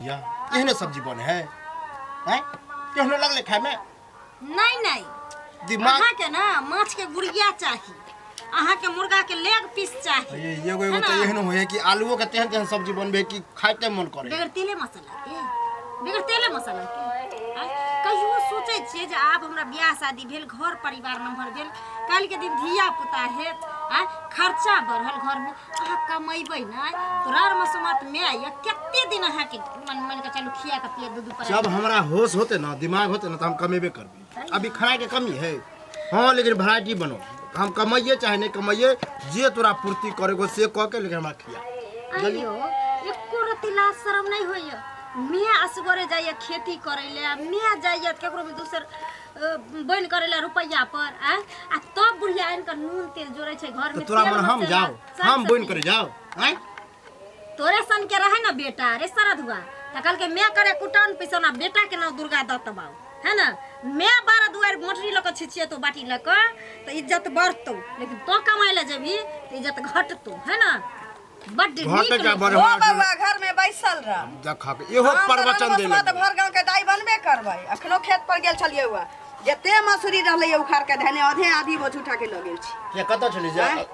या एहने सब्जी बने है हैं केहनो लगले खाए में नहीं नहीं दिमाग अहाँ के ना माछ के गुड़िया चाही अहाँ के मुर्गा के लेग पीस चाही ये एगो एगो है ना? तऽ एहनो होय कि आलुओ के तेहन तेहन सब्जी बनबे कि खाइते मन करे बगैर तेले मसाला के बगैर तेले मसाला के आँय? कहियो सोचै छियै जे आब हमरा बियाह शादी भेल घर परिवार नम्हर भेल काल्हि के दिन धिया पुता हेत आँय खर्चा बढ़ल घरमे अहाँ कमेबै नहि तो रार मसोमात माय यऽ कते दिन अहाँके मन मन के चलू खिया के पिया दूध पर जब हमरा होश होते ना दिमाग होते ना तो हम कमेबे करबे अभी खाए के कमी है हाँ लेकिन वैरायटी बनो हम कमाइए चाहे नहीं कमाइए जे तोरा पूर्ति करे को से कह के लेकिन हमरा खिया अयो एको रत्ती लाज शरम नहीं होइए मियाँ असगरे जाइए खेती करै ले आ मियाँ जाइए केकरो भी दोसर बनि करै ले रुपैआ पर आ आ तब बुढ़िया आनि कऽ नून तेल जोड़ै छै घर तो में तोरा तेल मन हम मसाला, जाओ साग हम बन सब्जी। करे जाओ आँय तोरे सन के रहे ना बेटा रे सरधुआ त कहलकै मैं करे कुटन पिसौना बेटा के नाम दुर्गा दत्त बाबू है ना मैं बारह दुआर मोटरी लऽ कऽ छिछिएतौ बाटी लऽ कऽ तऽ इज्जत बढ़तौ लेकिन तो कमाइ लए जेबही तऽ इज्जत घटतौ है ना बड्ड घटे नीक के लोक। बड़ ओ बउआ घर में बैसल रह देखा के इहो हम तऽ प्रवचन दे रंगमसुआ तऽ भर गाँव के दाई बनबे करबै अखनो खेत पर गेल छलियै हुआ जते मसूरी रहलै उखाड़ के धने आधे आधी बोझ उठा के लऽ गेल छी के कतऽ छली जा आँय?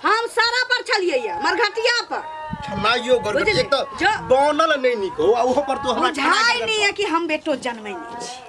हम सारा पर छलियै या मरघटिया पर छनाइयो गड़गड़ बुझली? एक तऽ जो- बनल नहीं नीक हो आ ओहो पर तू हमरा बुझाइ नहीं है कि हम बेटो जन्मै नहीं छी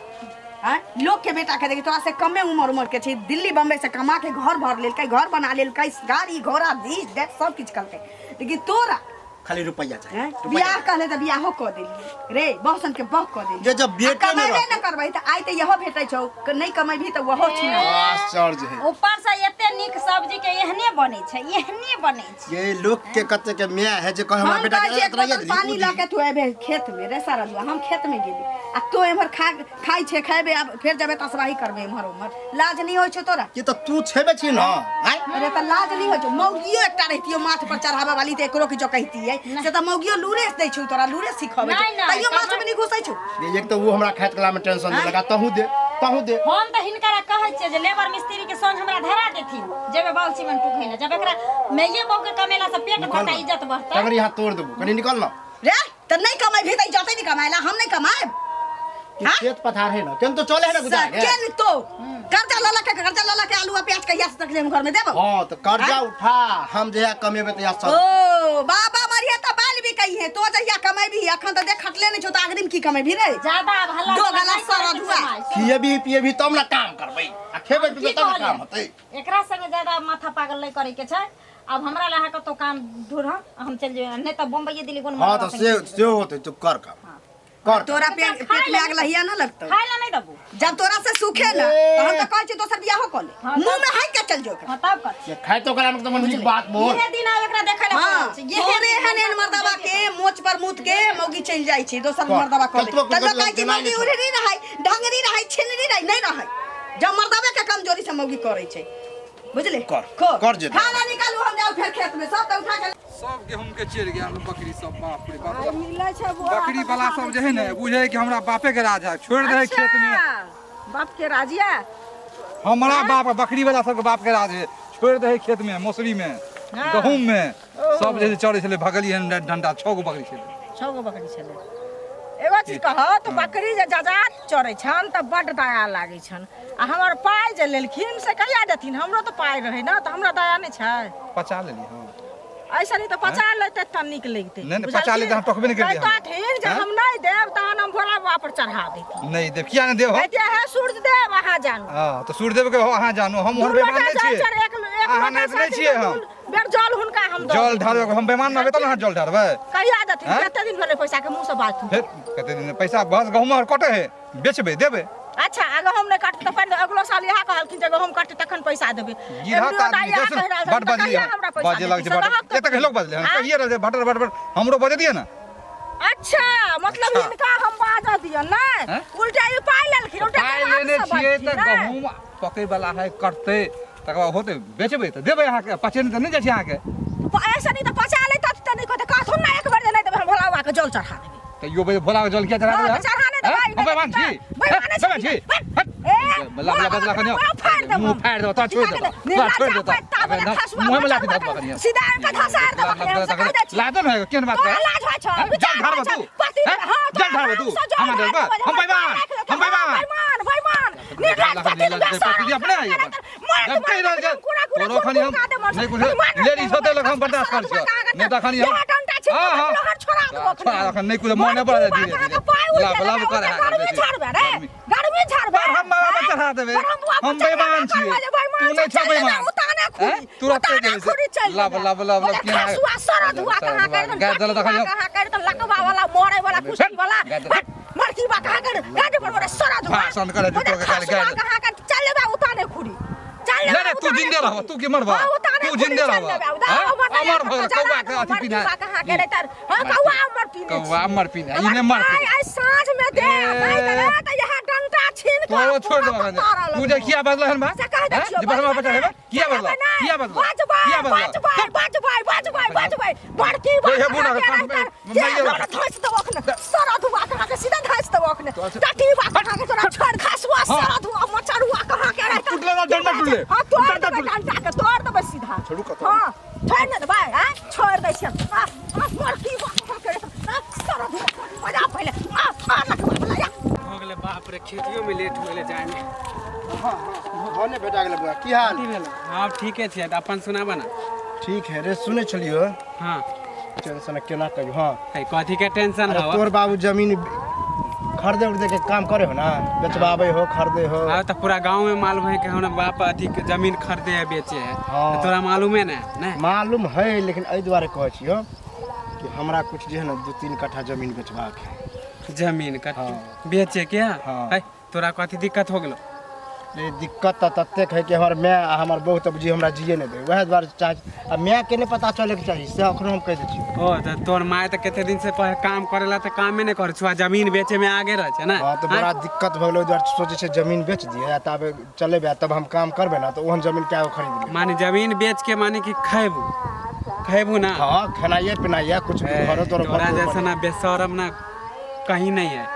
आँय? लोग के बेटा के देखी तोरा से कमे उम्र उम्र के छी दिल्ली बम्बई से कमा के घर भर लेलकै घर बना लेलकै गाड़ी घोड़ा दिस that सब किछु कलकै लेकिन तोरा खाली रुपैया चाही हैं? रुपैया बियाह कहले तऽ बियाहो कऽ देलियै रे बहु सन के बहु कऽ देलियै जे जब बेटे आ नहि कमेबे रहतै। नहि करबै तऽ आइ तऽ इहो भेटै छौ नहि कमेबही तऽ ओहो छिना आश्चर्य है ऊपर से एते नीक सब्जी के एहने बनै छै एहने बनै छै ये लोग के कते के माय है जे कहे हमरा हम बेटा कहै के छियै एक एतना बोतल ये पानी लऽ के तू एबे खेत में रे सारा हम खेत में गेली आ तू एम्हर खा खाइ छै खेबे आब फेर जेबे तसबाही करबे एम्हर ओम्हर लाज नहि होइ छौ तोरा ये तऽ तू छेबे छी ना आँय? अरे तऽ लाज नहि होइ छौ मौगियो एकटा रहितियो माथ पर चढ़ाबे वाली तऽ एकरो किछो कहितियै से तऽ मौगियो लूरे दै छौ तोरा लूरे सिखबै छौ नहि, नहि, तैयो माथ में नहि घुसै छौ ये एक तऽ वो हमरा खाइत कला में टेंशन दे लगा तहू दे तहू दे हम तऽ हिनकरा कहै छियै जे लेबर मिस्त्री के संग हमरा धरा देथिन जेबे बाल सीमेंट टुकै ले जब एकरा मैये बहू के कमेला से पेट निकल भरता ना। इज्जत बढ़ता टंगरी हाथ तोड़ देबो कनी निकल ना रे तऽ नहि कमेबही तऽ जतै नहि कमाएला हम नहि कमाएब कि खेत पथार है ना केन तो चले है ना गुजार के केन तो कर्जा लऽ लऽ के कर्जा लऽ लऽ के आलू आ प्याज कहिया से तकले हम घर में देबो हां तो कर्जा उठा हम जहिया कमेबे तहिया सब ओ बाबा मरिया तऽ बाल भी कही है तो जहिया कमेबी अखन तऽ देख खटले नहि छौ तऽ अग्रिम की कमेबी रे ज्यादा आब हल्ला दो गुल्ला गला नहि करैके सरद हुआ। समय। खिएबी पिएबी तब ना काम करबै आ खेबै हम पीबै की तब ना कहलियै? काम होतै एकरा संगे ज्यादा माथा पागल नहीं करे के छै अब हमरा ला अहाँ कतौ काम ढूंढ हम चलि जेबै नहि तऽ बम्बई दिल्ली कोन हां तो से से होतै तो कर काम कर तोरा पेट पेट में आग लहिया ना लगतौ खाय ला नहीं देबू जब तोरा से सूखे ना तो हम तो कहै छी दोसर बियाहो कऽ ले हाँ, मुंह में हाथ के चल जो हां तब कर ये खाए तो करा में तो मन नीक बात बोल इहे दिन आब एकरा देखै ला हाँ पड़ल छै। इहे तोरे दिन एहन एहन मर्दबा के मोच पर मूत के मौगी चलि जाइ छै दोसर कर। मर्दबा कऽ ले कतबो तऽ लोक कहै छै देनाइ मौगी नहि छौ। उड़री रहै ढंगरी रहै छिनरी रहै नहि रहै जब मर्दबे के कमजोरी से मौगी करै छै बुझले कर। खो। कर जेतै। खाना निकालू हम जाउ फेर खेत में सब तऽ उठा के सब गेहूं के चढ़ि गेल बकरी सब बाप रे बाप मिलै छै बोरा बकरी वाला सब जे है ने बुझे कि हमरा बापे के राज है छोड़ दे खेत में बाप के राजिया हमरा बाप बकरी वाला सबके बाप के राज है छोड़ दे खेत में मौसरी में गहूम में सब जे चढ़े छलै भगलियै हन डंडा 6 गो बकरी छलै 6 गो बकरी छलै एगो चीज कह तऽ बकरी जे जजात चरै छनि तऽ बड्ड दया लागै छनि आ हमर पाइ जे लेलखिन से कहिया देथिन हमरो तऽ पाइ रहै ने तऽ हमरा दया नहि छै पचा लेली हम ऐसा नहीं तऽ पचा लेतै तऽ नीक लगतै नहि, नहि, पचा लेतै, हम टोकबे नहि करितियै हम। कहथिन जे आँय? हम नहि देब तहन हम भोला बाबा पर चढ़ा देती नहि देब किया नहि देब हम कहतियै हे सूर्य देव अहाँ जानू हँ तऽ सूर्यदेव के अहाँ जानू हम दू ओहन बेईमान लोटा नहि जल छियै चढ़ एक एक अहाँ लोटा नहि नहि साथी छियै दू हम बेर जल हुनका हम दऽ जल ढारबै हम बेईमान रहबै तब ने अहाँ जल ढारबै कहिया देथिन आँय? कते दिन भेलै पैसा के मुँह से बात फेर कते दिन पैसा बस गहूम आर कटे है बेचबै देबै अच्छा आ गहूम नहि कटतै तऽ फेर अगलो साल इएह कहलखिन जे गहूम कटतै तखन पैसा देबै गिरहत एमरियो आदमी दाइ इएह देखो कहि रहल बड छथिन, तऽ बजली कहिया हन हमरा पैसा बाजे लगै छै देथिन? बड से रहक एते लोक बजले हन आँय? कहिए रहल छै भटर भटर हमरो बजे दिअ ने अच्छा मतलब अच्छा। हिनका हम बाजऽ दिअ नहि आँय? उल्टा ई पाइ लेलखिन उल्टा पाइ दिमाग लेने से छियै बजथिन, तऽ नहि? गहूम पकै वाला है कटतै तकर बाद होतै बेचबै तऽ देबै अहाँके पचेने तऽ नहि जाइ छै अहाँके ऐसा नहीं तऽ पचा लेतथि तऽ नहि कहतै कहथुन ने एक बेर जे नहि देबै हम भोला बाबाके जल चढ़ा देबै तैयो भोला के जल किया चढ़ा हँ, देबै तऽ चढ़ा नहि देबै हम बेईमान छी बेईमाने बेईमान छी हट लब लब लब खनियो मुंह फाड़ देबो तोरा छोड़ देबो तोरा छोड़ देबो मुंह में लाठी धऽ देबो खनियो सीधा के धसार देबो खनियो से कह दै छी लादो न केहन बात तोरा है लाज होइ छौ जल विचार ढारबो होइ छौ तू पति हां जल ढारबो तू हम डरबा हम बेईमान हम बेईमान बेईमान बेईमान निर्लज पति पति अपने आई अपन जब कहि रहल छै तोरो खनी हम नहीं कुछ लेडीज होते लग हम बर्दाश्त कर छियो नहीं तऽ खनी हम हां हां हां छोड़ा देबो छोड़ा अखन नहीं कुछ मने पड़े धीरे धीरे लब लब कर है गर्मी झाड़बे रे गर्मी झाड़बे पर हम बाबा पर चढ़ा देबे हम बेईमान छियै तू नहीं छ बेईमान तू रखते जे लब लब लब लब केना खसुआ सरद हुआ कहाँ कर गाय दल तखन कहाँ कर त लकवा वाला मरे वाला कुश्ती वाला मरकी बा कहाँ कर गाड़ी पर बड़े सरद हुआ भाषण करे तू के गाली खसुआ कहाँ कर चल लेबे उताने खुरी चल नहीं नहीं तू जिंदे रह तू के मरबा तू जिंदे रह अमर भऽ गेल कौआ के अथी पीना कहाँ के तर हां कौआ अमर पीने कौआ अमर पीने ई ने मर आइ आइ साँझ में दे नहीं त त यहाँ डंडा छीन के तोरो छोड़ देबो तू जे किया बदला हन बा से कह दै छियौ जे बहरमा बचा हेबे किया बदला किया बदला बचबै किया बदला बचबै बचबै बचबै बचबै बड़की हे हे बूढ़ा के कान में माइये धस देबो अखने सरद हुआ कहाँ के सीधा धस देबो अखने टटी बा कहाँ के तोरा छोड़ खसुआ सरद हुआ मचरुआ कहाँ के रहता टूटले ना डंडा टूटले हां तोड़ डंडा देबै टूटले डंडा के तोड़ देबै सीधा छोड़ू कतौ। हां छोड़ ने देबै हां छोड़ दै छियै आ आ बड़की बा कहाँ के रहता सरद हुआ मजा पहिले आ आ लखवा वाला या हो गेलै बाप रे खेतियो में लेट हो गेलै जायमे हाँ ने भेटा गेलै बौआ की हाल की भेल हँ ठीके छै तऽ अपन सुनाबऽ ने ठीक है रे सुनै छलियो हँ टेंशन केना कहियो हाँ है कथी के टेंशन अरे हवा तोर बाबू जमीन खरीदे उर्दे के काम करे हो ना बेचबाबै हो खरीदे हो हाँ तऽ पूरा गाँव में मालूम है कि हमरा बाप अथी के जमीन खरीदे है बेचे है हाँ। तऽ तोरा मालूमे ने ने मालूम है लेकिन एहि दुआरे कहै छियो कि हमरा कुछ जे है ना 2-3 कट्ठा जमीन बेचबाक है जमीन का हाँ। बेचे के हाँ। है तोरा कथी दिक्कत हो गेलो रे दिक्कत तऽ ततेक है कि हमर माय आ हमर बहुत अब जी हमरा जिए नहि दे वएह दुआरे चाह आ मायके नहि पता चलैके चाही से अखनो हम कहि दै छियो ओ तऽ तोर माय तऽ कते दिन से पहिले काम करेला तऽ कामे नहि करै छौ आ जमीन बेचे में आगे रह छै ने हाँ तऽ बड़ा दिक्कत भऽ गेलै ओहि दुआरे सोचै छै जमीन बेच दिए आ तब चलेबै आ तब हम काम करबै ना तऽ ओहन जमीन कए गो खरीद लेबै माने जमीन बेच के माने कि खैबू खैबू ना हाँ खेनाइए पिनाइए कुछ घरो तोरो तोरा जैसा ना बेशरम ना कहीं नहीं है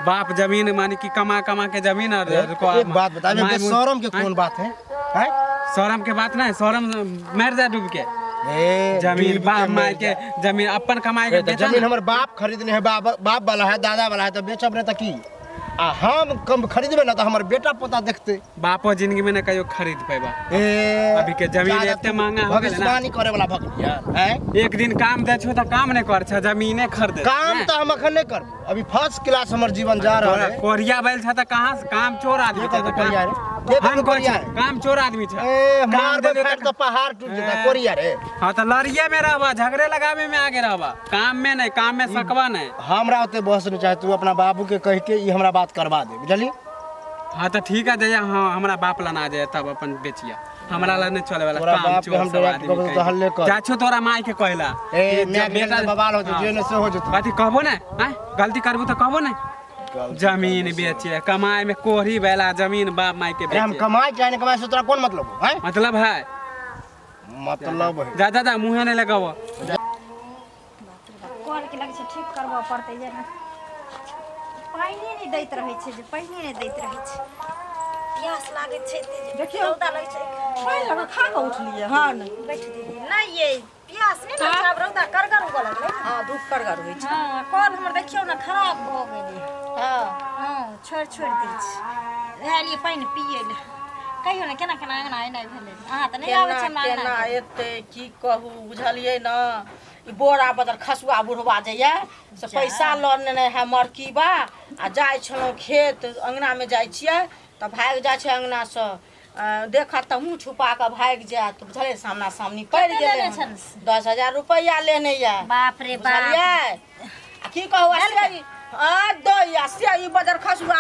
बाप जमीन माने कि कमा कमा के जमीन और एक बात बता बेशरम के कौन बात है हैं शरम के बात नहीं शरम मर जा डूब के ए जमीन डूब बाप के माय मर के जा। जमीन अपन कमाए के ए, तऽ बेचा जमीन ना। हमर बाप खरीदने है बाप बाप वाला है दादा वाला है तऽ बेचब नहि तऽ की आ हम कम खरीदबै ना तऽ हमर बेटा पोता देखतै बापो जिंदगी में ना कहियो खरीद पेबा ए अभी के जमीन ज्यादा एते तू महंगा हो गेलै ना। भविष्यवाणी करे वाला भऽ गेलियै हैं एक दिन काम दे छो तऽ काम नहीं कर छ जमीने खरीदे काम तऽ हम अखन नहि करबो अभी फर्स्ट क्लास हमर जीवन जा रहल है कोरिया बैल छ तऽ कहाँ से काम चोर आदमी के छ कहलकै तऽ कोरिया रे? के हम कहलकै कहै कोरिया छी, रे? काम चोर आदमी छ ए काम मारबै देलियौ फाड़ तऽ तऽ पहाड़ टूट जेतै ए। कोरिया रे हाँ तऽ लड़िए में रहबा झगड़े लगावे में आगे रहबा काम में नहीं काम में सकबा नहीं हमरा ओते बहस नहि चाहे तू अपना बाबू के कहि के ई हमरा बात करवा दे बुझली हाँ तऽ ठीक है जइया हाँ हमरा बाप ला ना जाए तब अपन बेचिया हमरा ला नहीं चले वाला तोरा काम बाप के चोर हम सब डायरेक्ट आदमी कहबो तऽ कहीं। हल्ले कर। जा छो तोरा माय के कहला ए कि माय जब के बेटा तऽ बवाल हो जेतौ जे ने से हो जेतौ कथी कहबो ने आँय गलती करबो तऽ कहबो ने जमीन बेचे कमाए में कोहरी बेला जमीन बाप माय के अरे हम बेचे कमाए चाहे नहीं कमाए से तोरा कौन मतलब हो हैं मतलब है मतलब है जा जा जा मुँहे नहीं लगाबो कल के लगै छै ठीक करबऽ पड़तै जेना पानिए नहि दैत रहै छै जे पानिए नहि दैत रहै छै प्यास लागैत छै एते जे देखियौ। रौदा लगै छै पानि लऽ कऽ खा कऽ उठलियै हन बैठ दीदी नहि ये प्यास नहि लगै छै आब रौदा करगर उगऽ लगलै ने हँ धूप करगर होइ छै हँ कल हमर देखियौ ने खराब भऽ गेलै हँ हँ छोड़ि छोड़ि दै छै इएह लिए पानि पियै लए कहियौ ने केना केना अङ्गना एनाइ भेलै अहाँ तऽ नहि आबै केना छै हमरा केना अङ्गना एतै की कहू बुझलियै ने ई बोरा बदल खसुआ बुढ़वा जे यऽ से पैसा लऽ लेने है मरकीबा आ जाइ छलहुँ खेत अङ्गनामे जाइ छियै तऽ भागि जाइ छै अङ्गनासँ देखत तऽ मुँह छुपा कऽ भागि जायत बुझलियै सामना सामनी पड़ि कते गेलै लेने हन। छनि से? 10,000 रुपैआ लेने यऽ बाप रे बाप बुझलियै आ की कहू आ से ई- आ दैया से ई बजर खसुआ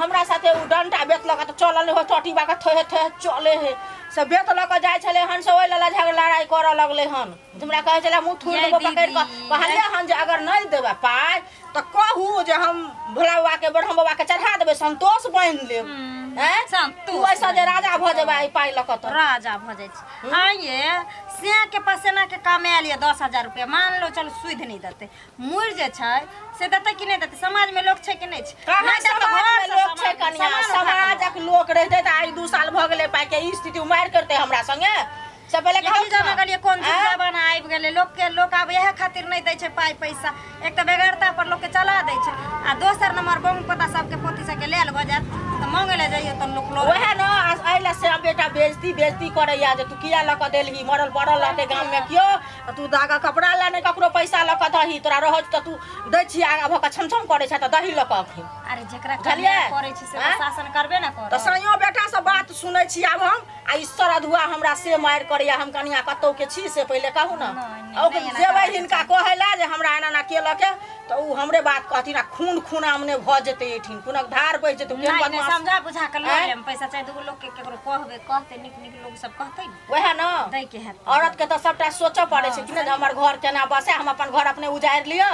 हमरा साथे ओ डंटा बेत लऽ कऽ तऽ चलल हो चटी बा कऽ थोहे थोहे चले हे से बेत लऽ कऽ जाइ छलै हन से ओहि लए झगड़ा लड़ाइ करऽ लगलै हन हमरा कहै छलै मुँह थुरि यै देबो पकड़ि कऽ दीदी। कहलियै हन जे अगर नहि देबै पाइ तऽ कहू जे हम भोला बाबाके ब्रह्म बाबाके चढ़ा देबै। देबै संतोष बान्हि लेब। हैं संतोष। तू ऐसा जे राजा भऽ जेबै एहि पाइ लऽ कऽ तऽ राजा भऽ जाइ छै। आइये सिया के पसेना के कमायल यऽ 10,000 रुपया, मान लो चल सुधि नहि देतै, मुड़ि जे छै से देतै कि नहि देतै? समाज में लोक छै कि नहि छै? कहाँ नहि देतै, समाज में घरसँ लोक छै कनिया? सामान उठा कऽ समाजक लोक रहितै तऽ आइ 2 साल भऽ गेलै पाइ के ई स्थिति उमारि करतै हमरा संगे से पहिले की कहू जाना गेलियै कोन आँय? जमाना आबि गेलै। लोक के लोक आब इएह खातिर नहि दै छै पाइ पैसा। एक तऽ बेगरता पर लोक के चला दै छै आ दोसर नंबर बहु पता सबके पोती सबके लेल भऽ जायत तऽ मांगे लए जइयौ तऽ लोक लऽ वएह ने एहि लए से बेटा बेइज्जती बेइज्जती करैया जे तू किया लऽ कऽ देलही, मरल पड़ल रहतै गाममे केओ तऽ तू दागा कपड़ा लए नहि ककरो पैसा लऽ कऽ दही, तोरा रहै छौ तऽ तू दै छी, आगाँ भऽ कऽ छम छम करै छै तऽ दही लऽ कऽ अखन। अरे जेकरा बुझलियै? कमाइ पड़ै छै से तऽ आँय? शासन करबे ने तऽ करत। साइयो बेटा से बात सुनै छी आब हम आ ई सरधुआ हमरा से मारि करैया। हम कनिया कतौ के छी से पहिले कहू ने। नहि, नहि, आ ओकर नहि एना जेबै करबाक हिनका चाही। कहै लए जे हमरा एना एना केलक हे, तऽ ओ हमरे बात कहथिन आ खून खून आमने भऽ जेतै, एहिठिन खूनक धार बहि जेतै। केहन नहि नहि बदमाश। समझा बुझा कऽ लऽ आँय? लेब पैसा, चाहे दूगो लोक के केकरो कहबै, कहतै नीक नीक लोक सब कहतै ने वएह ने दै के हैत। औरत के तऽ सबटा सोचऽ पड़ै छै कि ने जे हमर घर केना बसै, हम अपन घर अपने उजाड़ि लिअ।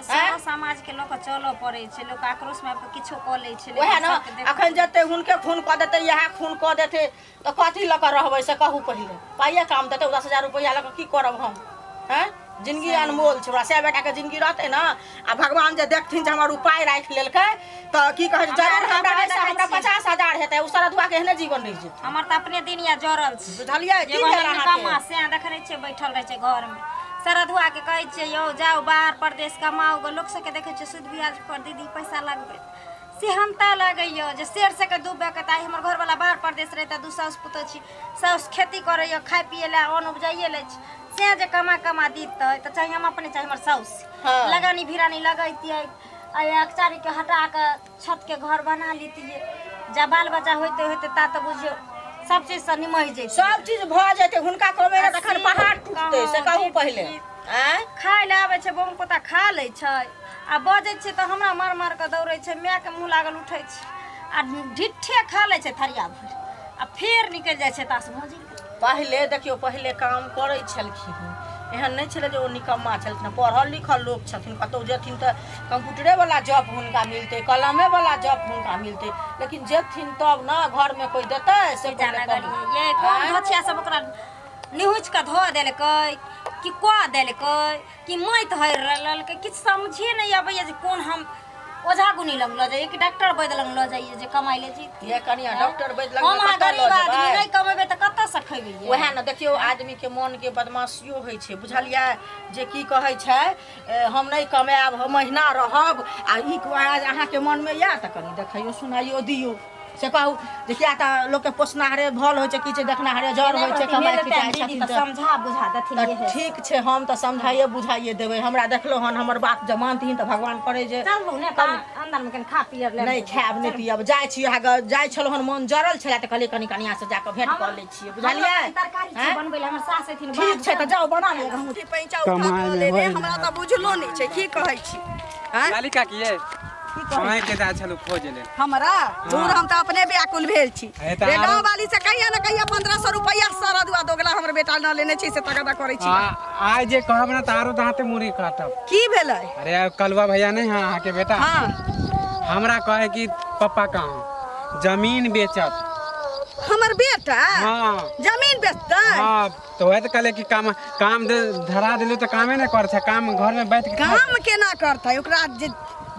सारा समाज के लऽ कऽ चलऽ पड़ै छै। लोक आक्रोश मे आबि कऽ किछो कऽ लै छै, वएह लेकिन ने सबके देखऽ अखन जेतै हुनके खून कऽ देतै, इएह खून कऽ देतै तऽ कथी लऽ कऽ रहबै से कहू पहिले। पाइए काम देतै? 10,000 रुपैआ लऽ कऽ की करब हम? हैं जिनगी अनमोल छै। हमरा सए बेटाके जिनगी रहतै ने आ भगवान जे देखथिन जे हमर उपाय राखि लेलकै तऽ की कहै छै हमरा जरूर हमरा अपने एहिसँ देखै हमरा छियै। 50,000 हेतै, ओ सरधुआके एहने जीवन रहि जेतै। हमर तऽ अपने दिन या जरल छै। बुझलियै की एगो भेल हमर अहाँके? निकम्मा से देखै छियै बैठल रहै छै घरमे। सरधुआ के कहै छियै यौ जाउ बाहर परदेश कमाउ गो। लोक सबके देखै छियै सुद ब्याज पर दीदी पैसा लगबै, सेहनता लगैया जे शेर से के डूबे के। तऽ आइ हमर घरवाला बाहर परदेश रहिता, दू साउस पुतोह छी, साउस खेती करैया, खाय पियै लए अन्न उपजाइए लै छै, से जे कमा कमा दितै तऽ चाहे हम अपने चाहे हमर साउस हाँ। लगानी भिरानी लगैतियै आ एकचारी के हटा कऽ छत के घर बना लितियै। जा बाल बच्चा होइते होइते ता तऽ बुझियौ सब चीजसँ निमहि जैतै, सब चीज भऽ जेतै। हुनका कमेने तखन से पहाड़ टूटतै से कहाँ कहू पहिले। आँय खाय लए आबै छै बहु पोता खा लै छै आ बजै छै तऽ हमरा मार मार कऽ दौड़ै छै। मायके मुँह लागल उठै छै आ ढिट्ठे खा लै छै थरिया भरि आ फेर निकलि जाइ छै तास भौजी। पहिले देखियौ पहिले काम करै छलखिन, एहन नहि छलै जे ओ निकम्मा छलखिन। पढ़ल लिखल लोक छथिन, कतहु जेथिन तऽ कम्प्यूटरेवला जॉब हुनका मिलतै, कलमेवला जॉब हुनका मिलतै, लेकिन जेथिन तब ने घरमे कोइ देतै से की पहिले जाने कहू। गेलियै ये कोन आँय? धोछिया सब ओकरा निहुँचि कऽ धऽ देलकै कि कऽ देलकै कि माटि हरि लेलकै, किछु समझे नहि अबैया जे कोन हम ओझा गुनी लग लऽ जाइए कि डॉक्टर वैद्य लग लऽ जाइए जे कमाइ ले जीत। ये कनिया डॉक्टर वैद्य लग हम अहाँ कतऽ लऽ गरीब आदमी जेबै? नहि कमेबै तऽ कतऽसँ खेबै ये? वएह ने देखियौ आदमीके मोनके बदमाशियो होइ छै, बुझलियै जे की कहै छै हम नहि कमायब, हम अहिना रहब। आ ई अहाँके मोनमे यए तऽ कनि देखैयो सुनाइयो दियौ से कहू जे किया तऽ लोकके पोसनाहरे भल होइ छै की छै देखनाहरे जर होइ छै, कमाइ खिचाइ छथिन तऽ तऽ समझा बुझा देथिन। तऽ इहे ठीक छै, हम तऽ समझाइए बुझाइए देबै। हमरा देखलहुँ हन हमर बात जँ मानथिन तऽ भगवान करै जे चलू ने तऽ अन्दरमे कनि खा पियर लेब। नहि खायब नहि पियब, जाइ छी अहाँ जाइ छलहुँ हन, मन जरल छलै तऽ कहलियै कनि कनियाँसँ जाकऽ भेँट कऽ लै छियै, बुझलियै? तरकारी छै आँय? बनबै लए, हमर सास एथिन। ठीक छै तऽ जाउ बना लिअ। अथी पैंचा उठा कमाइ कऽ मे लेने होइ हमरा तऽ बुझलो नहि छै की कहै छी। आँय? लाली काकी ये की कहै अहाँके जाइ छलहुँ खोज लेल हमरा? दूर, हम तऽ अपने व्याकुल भेल छी। हे तऽ रे आरो- गाँव वाली से कहिया ने कहिया 1500 रुपैआ सारा दुआ दोगला हमर बेटा न लेने छै से तगदा करै छी। आइ जे कहब ने तऽ आरो दाँते मुड़ी काटब। की भेलै? अरे कलुआ भैया नहीं है अहाँके बेटा? हाँ। हमरा कहे कि पप्पा कहाँ जमीन बेचत। हमर बेटा? हाँ। जमीन बेचतै? हाँ, तऽ वएह तऽ कहले कि काम काम दे धरा देलू तऽ कामे नहि करै छै, काम घर में बैठ के खाइ। काम केना करतै? ओकरा जे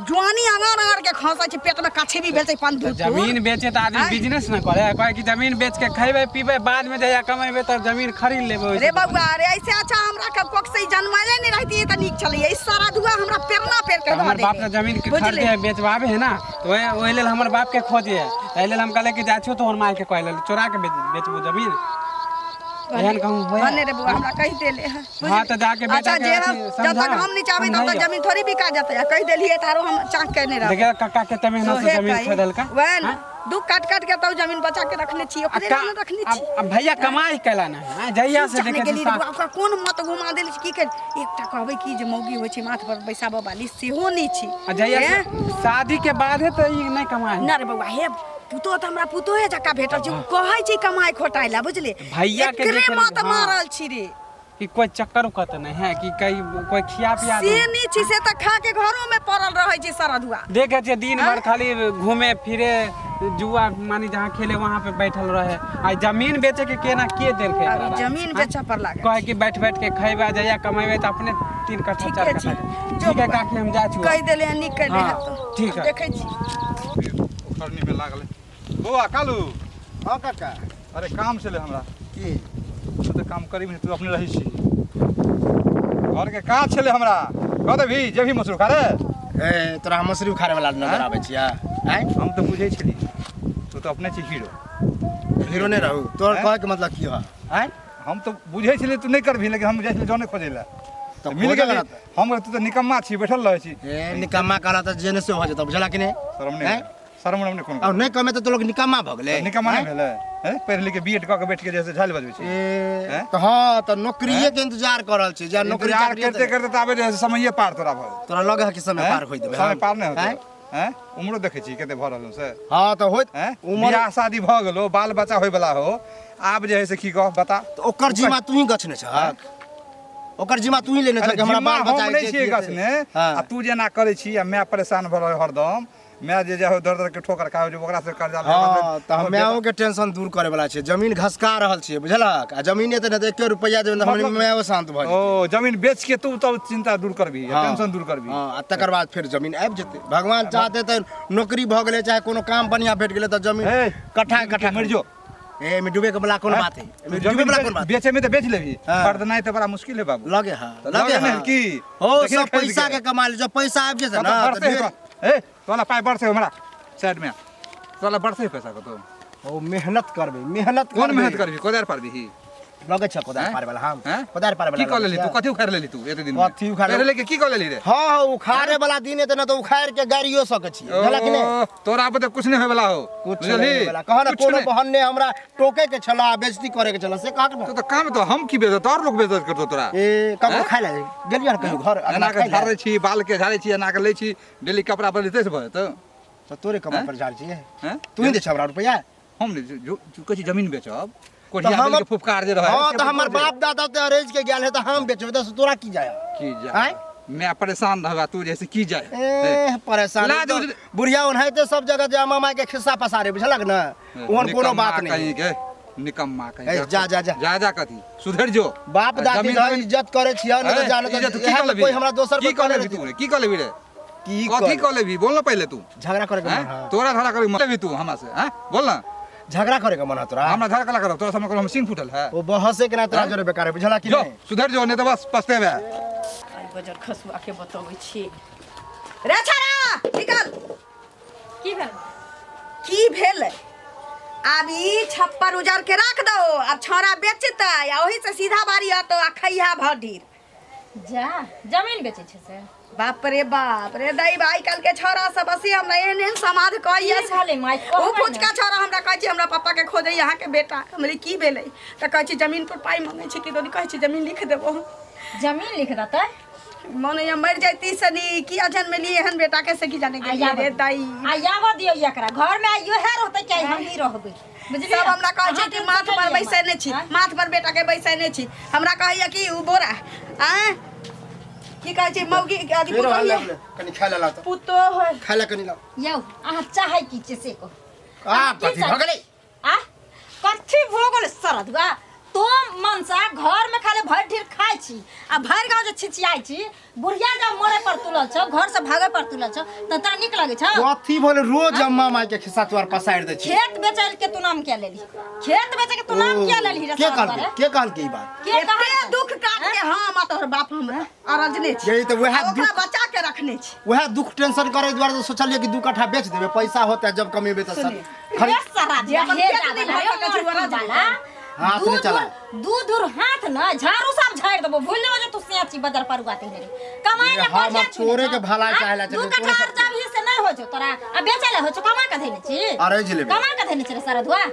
जुआनी अङार अङार के खसै छै, पेट में कछेबी भेल छै तऽ पंदू। जमीन बेचे तऽ आदमी आँय? बिजनेस न करे। कहे कि जमीन बेच के खैबै पीबै, बाद में जहिया कमेबै तब जमीन खरीद लेबै ओहिसे। रे बबुआ रे, ऐसे अच्छा हमरा के कोख से जन्मले नहीं रहती तऽ नीक छलै। ई सारा दुआ हमरा पेरना पेर के तऽ धऽ हमर बाप देले। तऽ जमीन के बुझली? खरीदे बेचबाबे है ना, तऽ ओहि लेल हमर बाप के खोजे है, एहि लेल हम कहले कि जाइ छियौ तोहर माय के कहै लेल चोरा के बेचबो जमीन, एहन कहूँ होय? भने रे बौआ हमरा कहि देले हँ। हाँ, तऽ जाके बेटा अच्छा के जे अथी हम जब तक समझा, हम नहीं चाहबै तब तक समझाइयो। जमीन थोड़ी बिका जेतै। आ कहि देलियै तऽ आरो हम चाह के नहि रहबै। देखियौ कक्का कते मेहनत से सोहे जमीन कही। खरीदलका। वएह ने दू काट काट के तब जमीन बचा के रखने छी, ओकरे आ लए ने रखने छी। अब भैया कमाई कैला ना है जहिया से जाने देखे गेली छी रे बौआ, ओकरा कोन मत घुमा देल छै, की कर एकटा कहबै की जे मौगी होइ छै माथ पर बैसाबऽ वाली, सेहो नहि छै। आ जहिया हे? से शादी के बाद है तऽ ई नहीं कमाई। ना रे बौआ, हे पुतोह तऽ हमरा पुतोहे जकाँ भेटल छै। ओ कहै छै कमाइ खोटाइ लए, बुझली? भैया के एकरे देखल- मत हाँ। मारल छी रे। कि कोई चक्कर उक्कर तऽ नहीं है कि कहीं कोई खिया पिया से दे। नहीं छी से तऽ खा के घरो में पड़ल रहै छै सरधुआ। देखे छियै दिन भर खाली घूमे फिरे जुआ मानी जहाँ खेले वहाँ पे बैठल रहे आ जमीन बेचे के केना के देलकै अभी एकरा? जमीन बेचऽ पर लागल कहे कि बैठ बैठ के खैबे जइया कमेबे तऽ अपने 3 कट्ठा ठीके 4 छी। कट्ठा। जो ठीक है काकी हम जाइ छी। कहि देले हन नीक कैले हाँ, हन तो। ठीक है। देखै छी। उखड़नी में लागल है। बौआ कालू। हाँ काका। अरे काम छलै हमरा। की? तू तऽ काम करी तू अपने रहै छी। घर के काज छलै हमरा। कह देबही जेबही मसरू खा रे। ए तोरा हम मसुरी उखाड़े वाला नजर आबै छियै? आँय? हम तऽ बुझै छली तू तऽ अपने छी हीरो। हीरो नहि रहू तोहर आँय? कहै के मतलब की है? आँय? हम तऽ बुझै छली तू नहि करबही लेकिन हम जाइ छली जने खोजै लए तऽ मिल खोजऽ गेली। लए हम तू तऽ निकम्मा छी बैठल रहै छी। ए निकम्मा कहला तऽ जेने से हो जेतौ बुझला कि नहि? शरम नहि आँय? शरम उरम नहि कोनो। और नहि कमेतै तऽ लोक निकम्मा भऽ गेलै। निकम्मा नहि आँय? भेलै हैं? पढ़ि लिख के बीएड कऽ के बैठ के जे से झालि बजबै छी। ए आँय? तऽ हँ तऽ नौकरिये के इंतजार कऽ रहल छी जे नौकरी इंतजार चाकरी करते करते तऽ आबै जे समये पार तोरा भऽ जेतौ। तोरा लगे है कि समय हैं? पार होई देबै समय हम? पार नहि होतौ। आँय? हैं? उम्रो देखै छी कते भऽ रहल से। हँ तऽ होइत हैं? उमर बियाह शादी भऽ गेलो बाल बच्चा होय वाला हो आब जे है से की कह बता। तऽ ओकर जिम्मा तू ही गछने छहक? ओकर जिम्मा तू ही लेने अरे छह कि हमरा जिम्मा बाल हम बच्चा नहि के छियै की हेतै? गछने हाँ। आ तू जेना करै छी आ माय परेशान भऽ रहल हरदम माय जे जाय दर दर के ठोकर खाय जे ओकरा से कर्जा ले हँ तऽ हम मायो के टेंशन दूर करे वाला छै। जमीन घसका रहल छियै बुझलक? आ जमीने तऽ नहि तऽ 1 रुपैआ देबै तऽ हमर मतलब- मायो शांत भऽ जेतै। ओ जमीन बेच के तू तब चिंता दूर करबी हाँ। टेंशन दूर करबी। हाँ आ तकर बाद फेर जमीन आबि जेतै। भगवान चाहते तऽ नौकरी भऽ गेलै चाहे कोनो काम बढ़िआँ भेट गेलै तऽ जमीन हे, कट्ठा कट्ठा मरि जो। ए एहिमे डूबे के वाला कोन बात है? एहिमे डूबे जमीन वाला कोन बात? बेचे में तऽ बेच लेबही हाँ। खरीदनाइ तऽ बड़ा मुश्किल है बाबू। लगे हाँ तऽ लगे लगे हाँ नहि की? हो देखिए सब खरीद पैसा के। के कमा ले जब पैसा आबि जेतै कतऽ ना तऽ बरसे ढेर है ए तोला पाइ बरसे हमरा साइड में तोला बरसे है पैसा कतौ। ओ मेहनत करबै मेहनत कोन मेहनत करबी कोदारि पारबी? लगे छ कोदारि हैं? पारे वाला हम हैं? कोदारि पारे वाला की कऽ लगै लेली तू? छियै? कथी उखाड़ि लेली तू एते दिन में? कथी उखाड़ि पढ़ि लिख के की कऽ लेली रे? हाँ हाँ उखाड़े वाला दिन एते ना तऽ उखाड़ि के गाड़ियो सकै छियै बुझला कि नहि? ओ, तोरा पर तऽ कुछ नहि होय वाला हो कुछ बुझलही? नहीं होय वाला। कह ना कुछ कोनो नहि। बहन्ने हमरा टोके के छला बेइज्जती करे के छला से कह ना। तो तऽ काम तो हम की बेइज्जत और लोग बेइज्जत करतो तोरा। ए ककरो हैं? खाय ले गेलियै हन कहियो घर एना अगना के खाय ले? झाड़ै छी बाल के झाड़ै छी एना के लै छी डेली कपड़ा बदलते से भऽ जेतौ। तऽ तोरे कमाइ हैं? पर झाड़ै छियै? हैं? तू ही दै छ हमरा रुपैआ? हम नहि जो कहै छी जमीन बेचब तऽ कोठिया हम बेल के फुफकार जे रहै हाँ से तऽ हमर बेचब जे। बाप दादा तऽ अरेज के गेल है तऽ हम बेचबै तऽ तोरा की जाय? की जाय? आँय? मैं परेशान रहबा तू जैसे की जाय? ए परेशान लाज तो उज- बुढ़िया ओनाहिते सब जगह जे मामा के खिस्सा पसारे बुझलक ना ओहन कोनो निकम्मा बात नहीं। कहीं के निकम्मा कहीं ए, के। जा, जा, जा। जा जा कथी सुधर जो। बाप दादी जमीन धर तमीन- इज्जत करे छियै नहीं तऽ ए, जाने इज्जत तऽ की इएह कऽ मे लेबही? कोई हमरा दोसर की कोई कऽ कहने लेबही तू रे? की कऽ लेबही रे? की कथी कऽ कऽ लेबही बोल ना पहिले तू। झगड़ा करे के मन हैं? है? तोरा झगड़ा करे के मन लेबही तू हमरा से हैं बोल ना। झगड़ा करे के मन है तोरा? हमरा झगड़ा कला करब तोरा सामने कोनो हम सिंह फूटल है। ओ बहसे के ना तोरा हैं? जोरे बेकार है बुझला कि जो नहीं? सुधर जो नहीं तो बस पछतेबे। आइ बजर खसुआ के बतबै छी। रे छाड़ा निकल। की भेल? की भेल? आब ई छप्पर उजार के राख दो आब छौड़ा बेचतै आ ओही से सीधा बारी अतो आ खैहा भर ढीर। जा जमीन बेचै छै से? बाप रे बाप रे दाई भाई कल के छौड़ा सब असी हमरा एहन एहन समाज कहैया। की भेलै माय? ओ कहबै ने। फुचका छौड़ा हमरा कहै छै हमरा पापा के खोजै अहाँ के बेटा। हमरे की भेलै तऽ कहै छै जमीन पर पाइ मंगै छै कि दीदी कहै छै जमीन लिख देबो। जमीन लिख देतै? मन होइया मरि जैती सनी किया जन्मेली एहन बेटा के से की जाने आ गेलियै रे आबऽ दाई। आ आबऽ दियौ एकरा घर में आइयो है रहतै कि हम ही रहबै बुझलियै? सब हमरा कहै छै अहाँ कि टेंशन माथ पर नहि लिअ बैसेने छी माय। माथ पर बेटा के बैसेने छी। हमरा कहैया कि उ बोरा आँय की कहै छै मौगी अथी फेर पुतोह हल्ला कनी खाय ले लाउ तऽ पुतोह है। खाय ले कनी लाउ। यौ अहाँ चाहै की छै से कहू। आ की कथी भऽ गेलै? आ कथी भऽ गेलै सरधुआ? तो मनसा घर में खाली भरि ढेर खाइ छी आ भरि गाँव जे छिछियाइ छी बुढ़िया जब मरे पर तुलल छौ घर से भागे पर तुलल छौ तऽ तोरा नीक लगै छौ? कथी बोले रोज अम्मा माय के खिस्सा तोहर पसारि दै छी। खेत बेचै के तू नाम किया लेली? खेत बेचै के तू नाम किया लेली रे के सरधुआ कहलकै? रे? के कहलकै ई बात? के एते कहलकै? दुख काट के हम आ तोहर बाप हमरा अरजने छी। यही तऽ वएह आ ओकरा दुख बचा के रखने छी। वएह दुख टेंशन करे दुआरे तऽ सोचलियै कि 2 कट्ठा बेच देबै पैसा होतै जब कमेबै तऽ सब खरीद हे सारा जे अपन हे पेट नहि जावला, भर हे सकै छै, ओ मरकी अरज वाला। हाथ नहि चला। दू धुर हाथ न झाड़ू सब झाड़ि देबो भूल जेबो जे तू सेची बदर परुआ तेने रे कमाई ये ले हम कोठिया अब छुने तोरे छौ। के भलाई आँय? चाहेला दू चले, कट्ठा तोरे आर सब- जब ही से नहीं हो छौ तोरा आ बेचै ले हो छौ कमा के धैने छी। अरेज लेबै। कमा के धैने छी रे सरधुआ।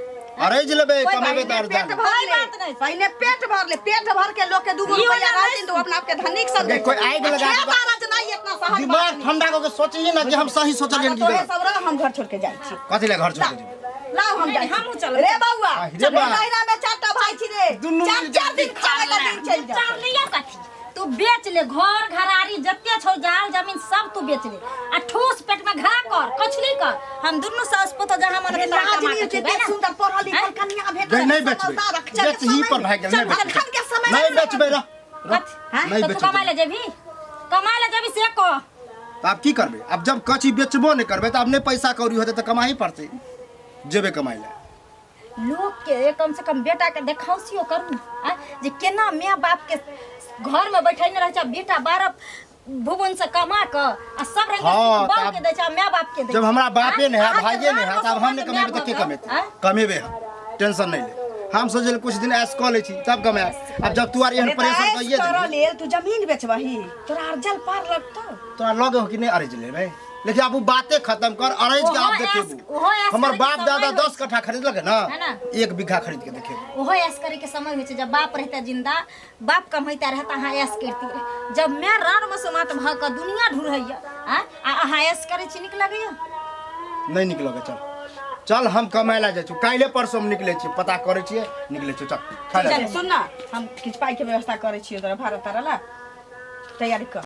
अरेज लेबै कोई कमेबै बात तऽ पहिने पेट अरजान। भर कोई ले बात नहीं। पहिने पेट भर ले पेट भर के लोग के 2 गो ई रुपया वाला रहथिन नहीं। तो अपना आप के धनिक समझै कोई आगि लगा खेत देबा। अरजनाइ इतना सहज बात दिमाग नहीं। ठंडा कऽ के सोचही ना कि हम सही सोचलियै कि तोहे गलत। सब रह हम घर छोड़ के जाइ छी। कथी ले घर छोड़ के जेबै? लाओ हम जाइ छी। हमहूँ चलब। रे बौआ आ, रे बा। नैहरा में 4 टा भाई छी। रे दुनू चार मिल चार दिन खावे ला दिन चलि चार जातौ। लिया कथी तू बेच ले घर घरारी जते छौ जाल जमीन सब तू बेच ले आ ठूस पेट में घा कर कुछ नहीं कर हम दुनू सास पुतो जहां मन अरे हेतै लाज कमा नहीं के होते खेबै ना। सुंदर पढ़ल लिखल कन्या भेटल नहीं, नहीं बेचबै। समझदार, अक्षर के बेच ही समय पर भागि गेल, चल, नहीं बेचबै। अखन के समय नहीं में बेचबै रह रह। कथी? हाँ? नहीं तो तू बेचबै। कमाय ले जेबही कमाय ले जेबही से कह तऽ आब की करबै आब जब कथी बेचबो नहि करबै तऽ आब नहि पैसा कौड़ी होतै तऽ कमाही पड़तै जेबै कमाइ लए लोक के कम से कम बेटा के देखौसियो करू ने आँय? जे केना माय बाप के घर में बैठेने रहै छै बेटा 12 भुवन से कमा क आ सब रंग के हाँ, सुख तऽ बाप आब के दै छै आ माय बाप के दै जब छै। हमरा बापे नहि है अहाँके भाइये नहि है राम तऽ आब हम नहि भगवान के कमेबै तऽ के माय बाप कमेतै आँय? कमेबै हम टेंशन नहि ले हम सोचल कुछ दिन ऐश कऽ लै छी तब कमायब आब जब तू आर एहन अरे तऽ प्रेशर ऐश दैये करऽ देलही लेल तू जमीन बेचबही तोरा अर्जल पार लगतौ तोरा लगे हो कि नहि अरज लेबै लेकिन आब उ बाते खत्म कर अरज के ओहो आब ऐश- देखेबू ओहो ऐश हमर करैके बाप समय दादा होइ 10 कट्ठा खरीदलक है ना ना? 1 बीघा खरीद के देखेबू ओहो ऐश करे के समय होइ छै जब बाप रहता जिंदा बाप कमैता रहता अहाँ ऐश करती रहे जब मैं रण मसोमात भऽ कऽ दुनिया ढूढ़ैया आँय? आ अहाँ ऐश करै छी नीक लगैया नहि नीक लगै चल चल हम कमाय ला जाइ छी काल्हि परसों हम निकलै छी पता करै छियै निकलै छी चल खाय ला चल सुन ना हम किछु पाइके व्यवस्था करै छियौ तोरा भाड़ा तारा ला तैयारी कर।